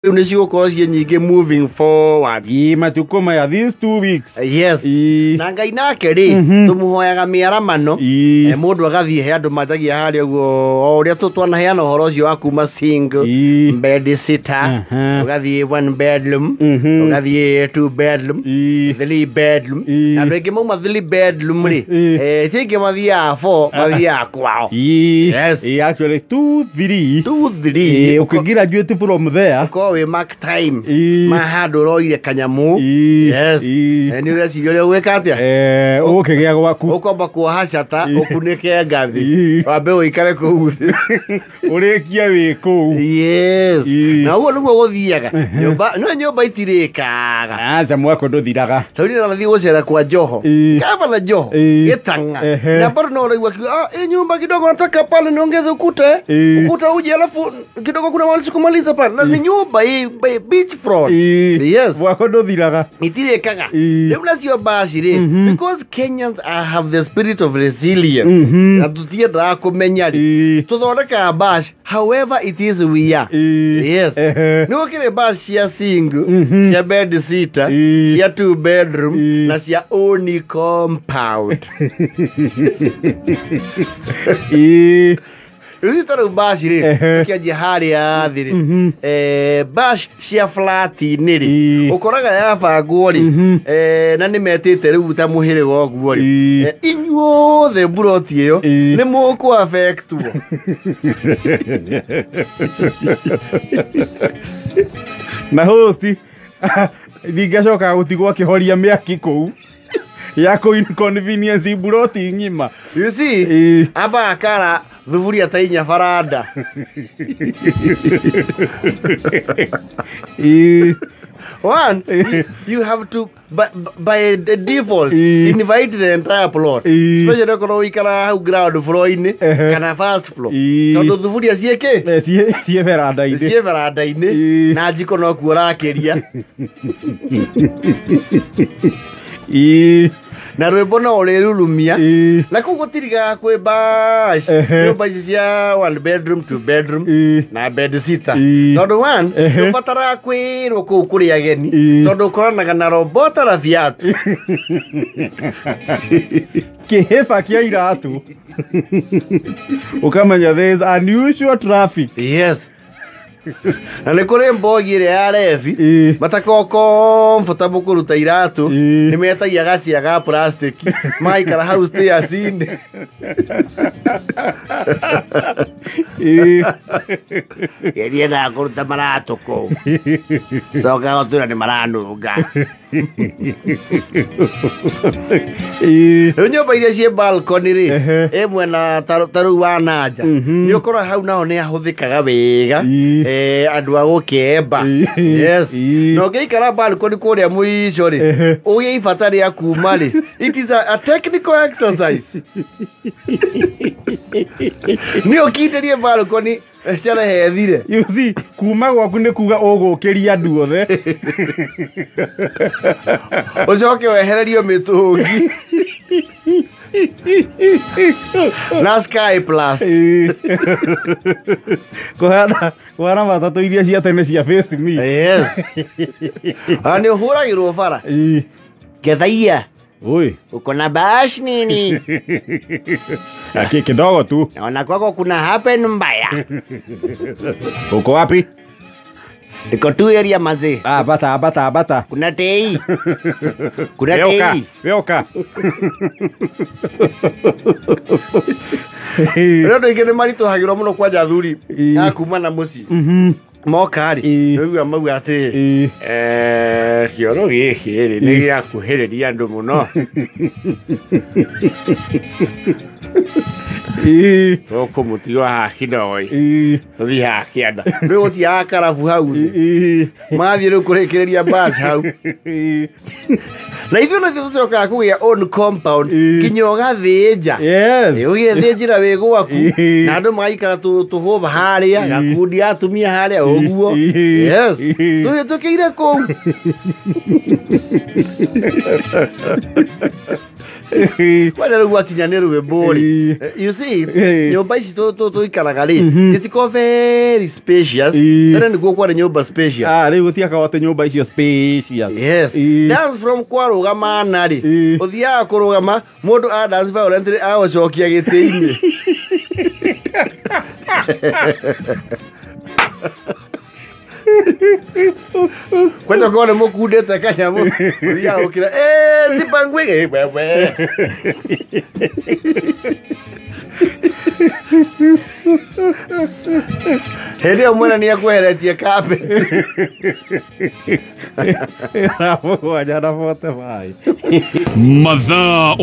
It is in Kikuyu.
Rĩu nĩ cigũkorwo ciĩ nyingĩ moving forward. Ĩ matukũ maya, these 2 weeks. Yes. Na Ngai nake rĩ, tũmũhoyaga mĩaramano. Mũndũ agathiĩ, he andũ manjagia harĩa ũguo o ũrĩa twanaheana ũhoro ũcio wa kuma single bed sitter, ũgathiĩ one bedroom, ũgathiĩ two bedroom, three bedroom. Andũ aingĩ mauma three bedroom rĩ, ti aingĩ mathiaga four, mathiaga kwao. Yes. Ĩ, actually two, three. Two, three. Ĩ, ũkĩgraduate from there. Ũkorwo wĩ mark time ma handũ ũroire kanyamũ. Yes. Nĩ ũreciria ũrĩa ũgwĩka atĩa. Ũgũkĩgĩa gwaku. Ũkomba kuoha cata, ũkunĩke ngathĩ, wambe ũikare kũu thĩ. Ũrĩkie wĩ kũu. Yes. Na ũguo nĩguo gũthiaga nyũmba, no nyũmba itirĩkaga. Aca, mwako ndũthiraga. Tondũ niĩ nathiĩ gũcera kwa Joho, gavana Joho, Gĩtang'a, na bado no ũraigua akiuga, "Ah, hii nyumba kidogo nataka pale niongeze ukuta, eh. Ukuta uje, alafu kidogo kuna mahali sikumaliza pale." Na ni nyumba hii beach front. Yes. Mwako ndũthiraga. Itirĩkaga. Rĩu nacio baci rĩ, because Kenyans have the spirit of resilience na tũtiendaga kũmenya rĩ, tũthondekaga bash however it is we are. Yes. Nĩ gũkĩrĩ bash cia single, cia bed sitter, cia two bedroom, na cia own compound. Rĩu ta rĩu bash rĩ, ũkĩanjia harĩa thĩ rĩ, bash cia flat-inĩ rĩ, ũkoraga yabangwo rĩ, na nĩ metĩte rĩu ta mũhĩrĩga ũguo rĩ, inyuothe mburoti ĩyo nĩ mũkũ affectwo. Na host ndingĩcoka gũtigwo akĩhoria mĩaki kũu ya kũ inconvenience mburoti ng'ima. You see, amba akara thuburia ta inya baranda. One, you have to by the default invite the entire plot, especially okorwo ũikaraga hau ground floor-inĩ kana first floor, tondũ thuburia ciĩkĩ? Ciĩ beranda-inĩ. Ciĩ baranda-inĩ. Na njiko no kuo ũrakĩria. Na rwĩmbo no ũrĩrurumia. Na kũu gũtirigaga kwĩ bash, nyũmba ici cia one bedroom, two bedroom, na bed sitter, tondũ one, ndũbataraga kwĩrwo kũu kũrĩ ageni, tondũ ũkoranaga na robota na viatu. Kĩhĩba kĩa iratũ, ũkamenya there is unusual traffic. Yes, na nĩ kũrĩ mbogi ĩrĩa ya rebi matakoragwo comfortable kũruta iratũ. Nĩ metagia gacia ga plastic, magaikara hau stairs-inĩ. Ndiendaga kũruta maratũ kũu, coka gũtwĩra nĩ maranunga. Rĩu nyũmba iria ciĩ balcony rĩ, ĩ mwena ta rĩu wa nanja, nĩ ũkora hau naho nĩ hahũthĩkaga wega. Andũ a gũkĩemba. Yes. Na ũngĩikara balcony kũrĩa mũico rĩ, ũgĩe ibata rĩa kuma rĩ, it is a technical exercise. Nĩ ũkindĩrie balcony ciana hethire. You see, kuma gwaku nĩ kuga ũgũkĩria andũ othe. Ũcoke wehererio mĩtũngi na Sky Plus. Kũhana matatũ iria cia tene cia Face Me. Yes, na nĩ ũhũragĩrwo bara kethaia. Oi. Uko na bash nini? Aki kidogo tu. Naona kwako kuna happen mbaya. Uko wapi? Niko tu area, mazee. Ah, bata bata bata. Kuna tei, kuna Weoka, tei. weoka. Rĩu andũ aingĩ nĩ maritũhagĩrwo mũno, kwanja athuri a kuma na mũciĩ moka rĩ, nĩũigua mauga atĩrĩrĩ, "Kĩoro gĩkĩ rĩ nĩ gĩakuhĩrĩria andũ mũno." Tũkũmũtiga haha kidogo, tũthiĩ haha kĩanda, rĩu gũtiaga karabu hau thĩ. Mathiĩ rĩu kũrĩkĩrĩria bus hau, na ithuĩ nĩthuĩ tũcokaga kũgĩa own compound, nginya ũgathĩnja. Ũgĩthĩnjĩra wĩ gwaku, na andũ magaikara tũhũba harĩa, gakundi ga atumia harĩa ũguo. Yes, tũhĩtũkĩire kũu. Kwanja rĩu gwakinya nĩ rwĩmbo rĩ, you see, nyũmba ici tũikaraga rĩ, itikoragwo very spacious. Tene nĩkuo kwarĩ nyũmba spacious. Ah, rĩu gũtiakagwo atĩ nyũmba icio spacious. Yes. Dance from kwarũgama na rĩ, ũthiaga kũrũgama mũndũ a dance violently agũcokia gĩtĩ-inĩ. Kwanja korwo nĩ mũkundĩte kanyamũ, ũthiaga gũkĩra zipangwe wewe. Hĩndĩ ĩyo mwene nĩ ekweheretie carpet. 7 na 45. Mathaa.